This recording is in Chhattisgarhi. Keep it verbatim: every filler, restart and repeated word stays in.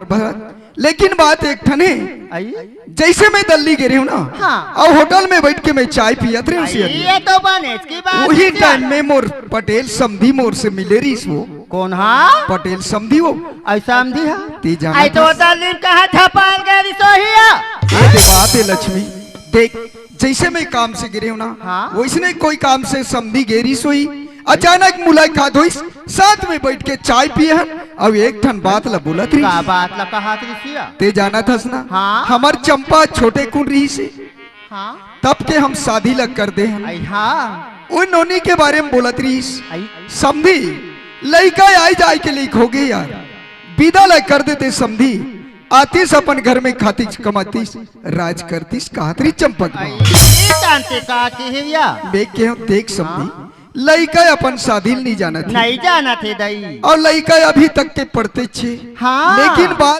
भरत, लेकिन बात एक ठन हे। आई? जइसे मैं दल्ली गे रहेंव ना, हाँ। अउ होटल में बइठ के मैं चाय पियत रहेंव, आई, सियत। ये तो बने, इसकी बात वही नहीं टाइम किया। में मोर पटेल समधी मोर से मिले रहिस वो। कोन हा? पटेल समधी वो। अउ समधी हा? ते जानत हस। तो दल्ली कहाँ था पान गए रिसोहिया? ए दे बात हे लक्ष्मी, देख, जइसे मैं काम से गे रहेंव ना, हाँ। वइसने कोई काम से समधी गे रिसोही। अचानक मुलाकात होइस, साथ में बइठ के चाय पिए हन, अउ एक ठन बात ला बोलत रहिस। का बात ला कहत रिसिया? ते जानत हस ना, हाँ। हमर चंपा छोटे कुन रहिस हे, हाँ। तब के हम शादी ला कर दे हन। आई हाँ। ओ नोनी के बारे में बोलत रहिस। आई। समधी, लइका आय जाय के लइक होगे यार, बिदा ला कर देते समधी, आतिस अपन घर में खातिस कमातिस, राज करतिस, कहत रहिस चंपक। आई, ये जानते का के हे या? मैं केहेंव देख समधी, हाँ। लइका अपन शादी ल नहीं जानत हे। नहीं जानत हे दई। अउ लइका अभी तक के पढ़तेच हे। हाँ। लेकिन बात